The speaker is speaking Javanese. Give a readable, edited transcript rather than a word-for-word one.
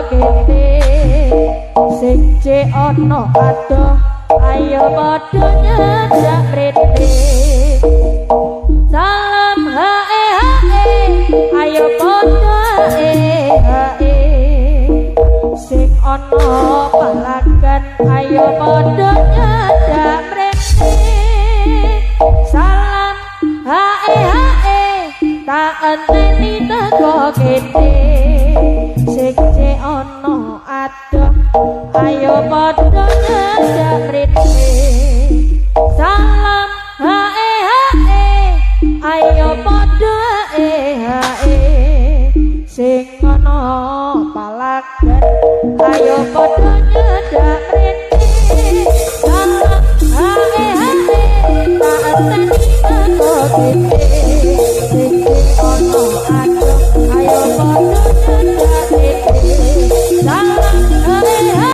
kene. Sing cek ana adoh ayo padha nyedak mrene. Salam hae hae ayo padha hae hae. Sing ana palagan ayo padha nyedak mrene. Salam hae hae tak enteni teko kene. Sing cek ana adoh ayo padha nyedak mrene. Salam hae hae ayo padha hae hae. Sing ana palagan ayo padha.